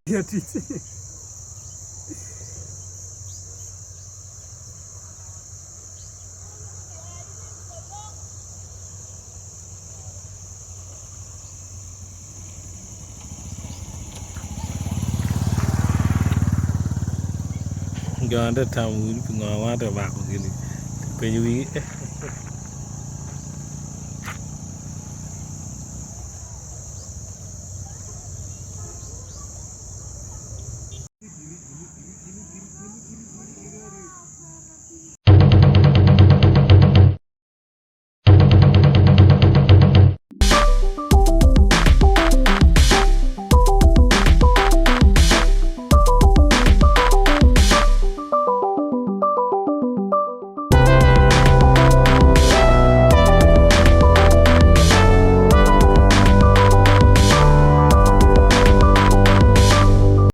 Jo atye ka tamo pi ngo ma atye ka mako gini penyo wigi.